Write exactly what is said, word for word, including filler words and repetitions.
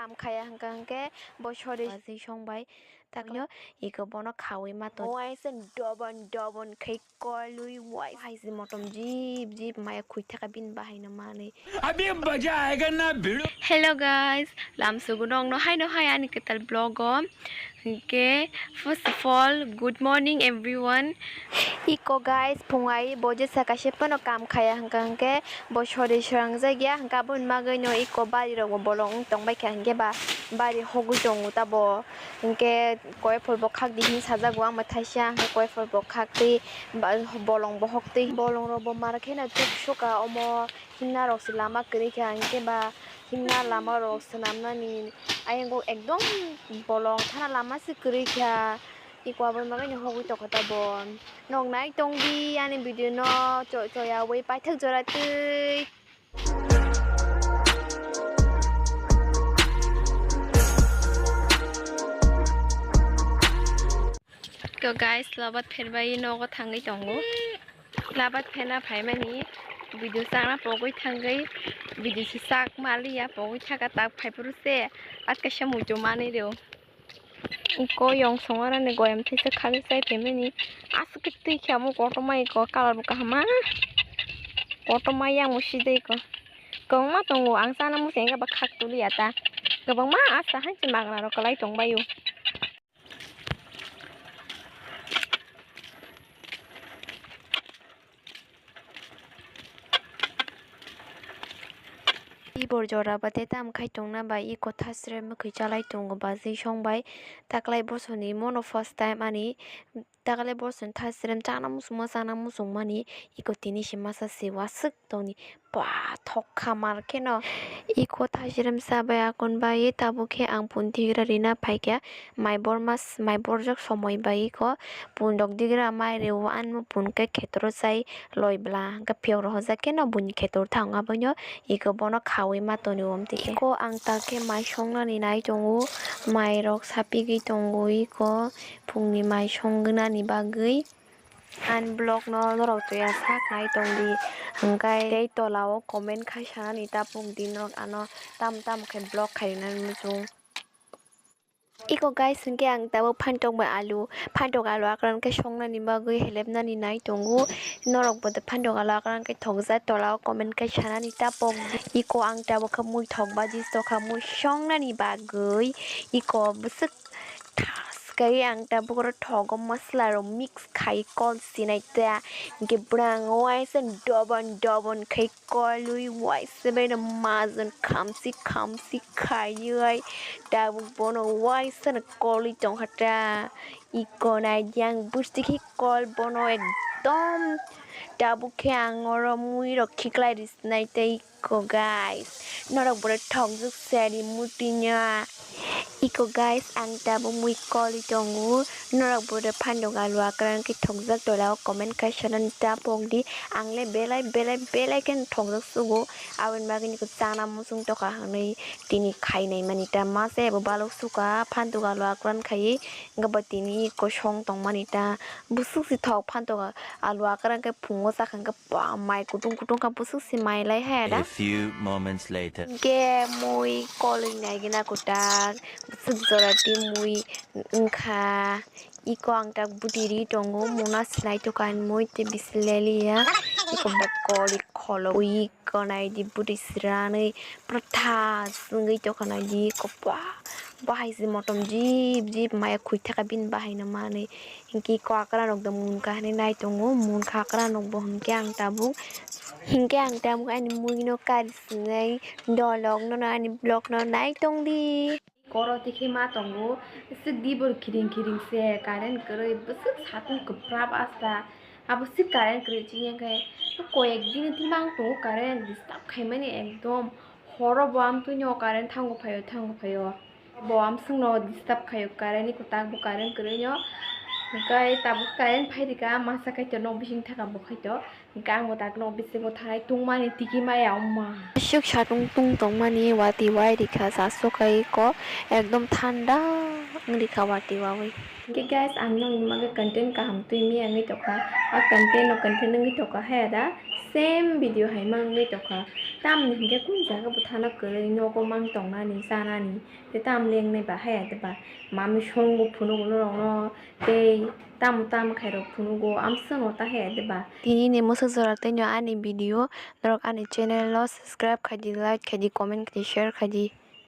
Kam khaya hwnkha hwnkhe bo sori bajwi song bai. Takno iko bono khawi ma tong. Waisa dobon dobon khai kolwi wai. Hai si motom jip jip maya khui thaka bini bahai no manwi. Abhi maza aayega na bhidu. Hello guys, lamsugo nokno haino hai ani kwtal vlog o. Hwnkhe first of all, good morning everyone. Iko guys, phungai bo jesa kaisa phano kam khaya hwnkha hwnkhe bo sori srangjak ya, hwnkhe aboni bagwi no iko bari rok bo bolong wng tong bai kha, hwnkhe ba bari hogwi tongo tabo. Hwnkhe koi phol bo khak di hin sajak o, ang bai thaisa hwnkhe koi phol bo khak twi ba-, bolong bo hok twi, bolong rok bo mar khe no tuk suka omo. Himna rok se lama kwrwi kha, hwnkhe ba himna lama rok swnam nani ayang o ekdom bolong thana lama se kwrwi kha. Iko aboni bagwi no hogwi tokha ta bo. Nok nai tong di ani video no cho-, choyawi paithak jora twi. To guys, labat pherbai nogo thangwi tongo. Labat phena phaimani video chana pogwi thangwi video se sak maliya pogwi thaka tak phaiphuru se atkasa muitu manwi rw. Iko yong songorani goyam thaisa khagwi chai phaimani aswk khe twi khe amo kotorma iko colour bo kaham ma kotorma yang bo side iko kwbangma tongo ang chana muchungya ba khak tuli ya ta kwbangma asta hai se magna rok kwlai tongbaio. Tibor jora ba te tam khai tongna bai iko thasre mwkhwi chalai tongo bajwi song bai taklai bosoni mono first time ani taklai bosoni thasrem chana muchungma chana muchungmani iko tini se masa se waswk tongni. Ba thok khamar kheno. Iko thasirem sabai akon bai tabuk khe ang pun tigra rina phaikha. Mai borma s-, mai borjak somoi bai iko pun dok digra mai reo anmo pun khe khetro chai loi bla hwnkhe phiyok rohorjak kheno buini khetor thang aboino iko bono khaui ma tonwi om tike. Iko ang ta khe mai songnani nai tongo, mai rok sapigwi tongo iko phungni mai songgnani bagwi. Ani vlog no norok toya sak nai tong di, hwnkhe tei tola o comment khai sanani tapuk di norok ano tam tam khe vlog khainani muchung. Iko guys, hwnkhe ang tabuk phantok bai alu, phantok alu akran khe songnani bagwi helepnani nai tongo. Norok bo phantok alu akran khe thokjak tola o comment khai sanani tapuk di. Iko ang tabuk khe mui thok baji tokha mui songnani bagwi. Iko bwswk Thas khe ang tabuk oro thogo masala rok mix khai kol sinai ta. Hwnkhe bwrang waisa dobon dobon khai kolwi waisa bai no majan khamsi khamsi khaiwi tabuk bono waisa no kolwi tongkha ta. Iko nai di ang bwswk khe kol bono ekdom tabuk khe ang oro mui rok khiklai ri sinai tei. Iko guys, norok bore thokjak sari muti nya. Iko guys, ang tabuk mui koli tongo. Norok bore phandok alu akran khe thokjak tola o comment khai sanani tapok di. Ang le belai belai belai khe thokjak sugo. Aboni bagwi niko chana muchung tokha hwnwi tini khainai mani ta masa ebo balok suka phandok alu akran khaiwi. Hwnkhe bo tini kosong tongmani ta bwswk si thok phandok alu akran khe phungo chakha hwnkhe. Ba, mai kutung kutung kha bwswk se mai lai haya da. A few moments later. Hwnkhe mui kolwi naigwna kwtak bwswk jora twi mui wngkha. Iko ang tak bwtwi ri tongo muna sinai tokha mui tei bisi leliya. Iko ba kolwi kholo ui iko naidi bwtwi sranwi pura thas wngwi tokha naidi iko ba bahai se motom jip jip maya khwi thaka bini bahai no manwi. Hinkhe iko akra rok do munkha hinwi nai tongo, munkha akra rok bo hinkhe ang tabuk, hinkhe ang tabuk ani mui no kari sinai dolok nono ani vlog no nai tongdi. Koro tikhe ma tongo, bwswk dibor kiring kiring se current kwrwi, bwswk satung kwprap asta, abo se current kwrwi chini khe koyek din tini mang tongo current disturb khaimani ekdom, horo bo amtwino current thango phaio thango phaio. Bo amswkno disturb khaio, current ni kwtak bo current kwrwino. Hwnkhe tabuk current phai rikha, masa kaitor nok bising thaka bo khaito. Hwnkhe ang bo tak nok bisingo thanai tungmani tigi maya wngma. Aswk satung tung tongmani watwi wai rikha, saso kai ko ekdom thanda wng rikha watwi wawi. Hwnkhe guys, ang nokni bagwi content kaham twi mia wngwi tongkha. A content no content wngwi tongkha haya da. Same video hai ma wngwi tongkha. Tamni hinkhe kung jaga bo thana kwrwi nogo mang tongnani, chanani. Tei tamni wngnai ba haya de ba. Mami songo phunugo norokno tei tamo tamo khairok phunugo amswkno ta haya de ba. Tini ni mwswk jora tei no ani video norok ani channel no subscribe khaidi, like khaidi, comment khaidi, share khaidi.